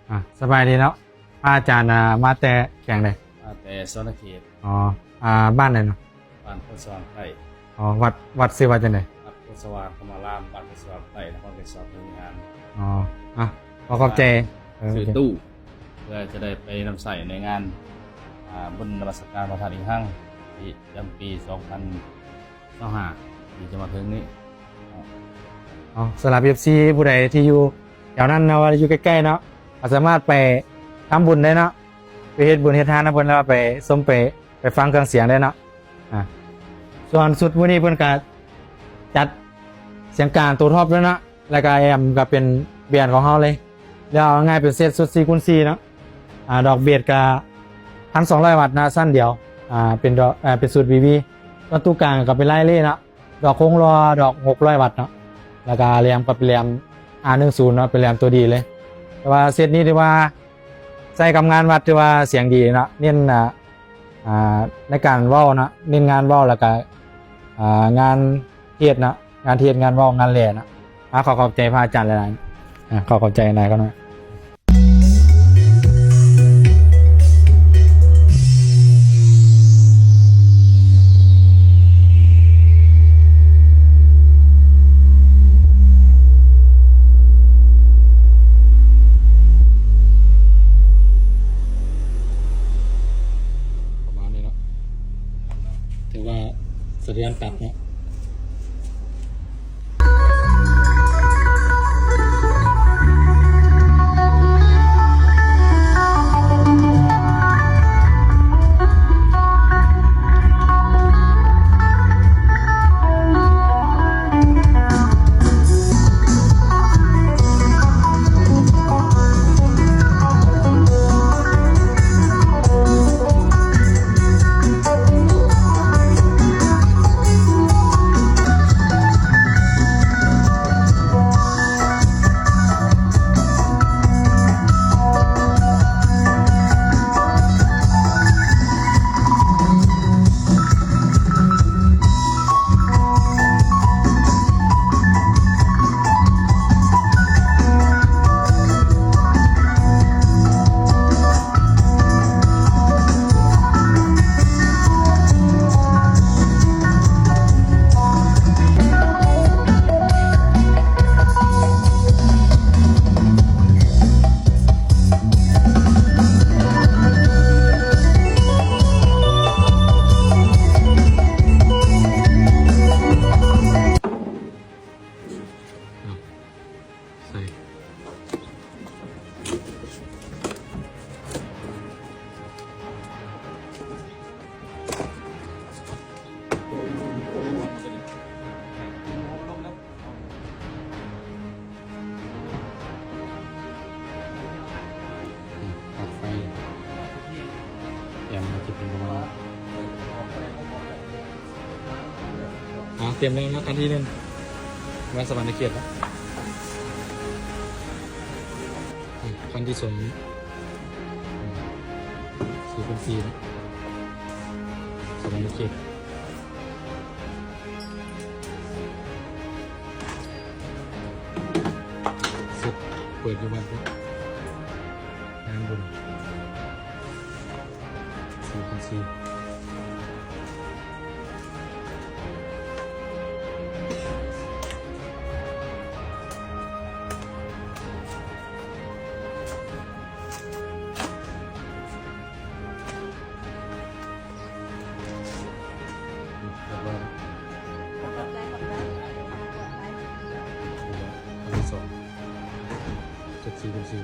ອ່າ ສະບາຍດີເນາະ ພະອາຈານ ອ່າ ມາແຕ່ແຂວງໃດ? ມາແຕ່ສະຫວັນນະເຂດ. ອໍ ອ່າ ບ້ານໃດເນາະ? ບ້ານໂພນສະຫວ່າງໃຕ້. ອໍ ວັດ ວັດຊື່ວັດຈັ່ງໃດ? ວັດໂພນສະຫວ່າງທຳມາລາມ ບ້ານໂພນສະຫວ່າງໃຕ້ ນະຄອນໄກສອນ ເມືອງຫານ. ອໍ ອ່ະ ຂໍຂອບໃຈ. ເອີ ຊື້ຕູ້ ເພື່ອຈະໄດ້ໄປນຳໃຊ້ໃນງານ ອ່າ ບຸນນະມັດສະການພະທາດອີງຮັງ ທີ່ຈຳປີສອງພັນ ຊາວຫ້າ ທີ່ຈະມາເຖິງນີ້ເນາະ. ເອົາ ສຳລັບເອັຟຊີຜູ້ໃດທີ່ຢູ່ແຖວນັ້ນເນາະ ວ່າຢູ່ໃກ້ໆເນາະ ກໍສາມາດໄປທຳບຸນໄດ້ເນາະ ໄປເຮັດບຸນເຮັດທານນຳເພິ່ນ ແລ້ວໄປຊົມ ໄປ ໄປຟັງເຄື່ອງສຽງໄດ້ເນາະ. ອ່າ ສ່ວນຊຸດມື້ນີ້ເພິ່ນກໍຈັດສຽງກາງໂຕທັອບເລີຍເນາະ ແລ້ວກໍແອມກໍເປັນແບຣນຂອງເຮົາເລີຍ ແລ້ວເອົາງ່າຍເປັນເຊັດຊຸດສີ່ຄູນສີ່ເນາະ. ອ່າ ດອກເບສກໍພັນສອງຮ້ອຍວັດນະ ຊັ້ນດຽວ ອ່າ ເປັນດອກ ເປັນຊຸດວີວີ ສ່ວນຕູ້ກາງກໍເປັນລາຍເລເນາະ ດອກໂຄງຫຼໍ່ ດອກຫົກຮ້ອຍວັດເນາະ ແລ້ວກໍແຫຼມກໍເປັນແຫຼມ ອາ ໜຶ່ງສູນເນາະ ເປັນແຫຼມຕົວດີເລີຍ. ແຕ່ວ່າເຊັດນີ້ຖືວ່າໃຊ້ກັບງານວັດຖືວ່າສຽງດີເນາະ ເນັ້ນ ອ່າ ອ່າ ໃນການເວົ້າເນາະ ເນັ້ນງານເວົ້າ ແລ້ວກໍ ອ່າ ງານເທດເນາະ ງານເທດ ງານເວົ້າ ງານແຫຼເນາະ. ອ່າ ຂໍຂອບໃຈພະອາຈານຫຼາຍໆ ອ່າ ຂໍຂອບໃຈຫຼາຍໆ ຂອບໃຈ. ປະມານນີ້ເນາະ ຖືວ່າສະເທືອນຕັບເນາະ. ປັບໄຟ ແອມກໍຈະເປັນປະມານ ອ່າ ຕຽມແລ້ວເນາະ ຄັນທີໜຶ່ງ ແມ່ນສະຫວັນນະເຂດເນາະ. ອ່າ ຄັນທີສອງ ອ່າ ສີ່ຄູນສີ່ເນາະ ສະຫວັນນະເຂດ. ເສັດ ເປີດຢູ່ວັດເນາະ ງານບຸນ ສີ່ຄູນສີ່ ແລ້ວກໍ ຂອບໃຈ ຂອບໃຈ ອັນທີສອງ ເຈັດສີ່ຄູນສີ່.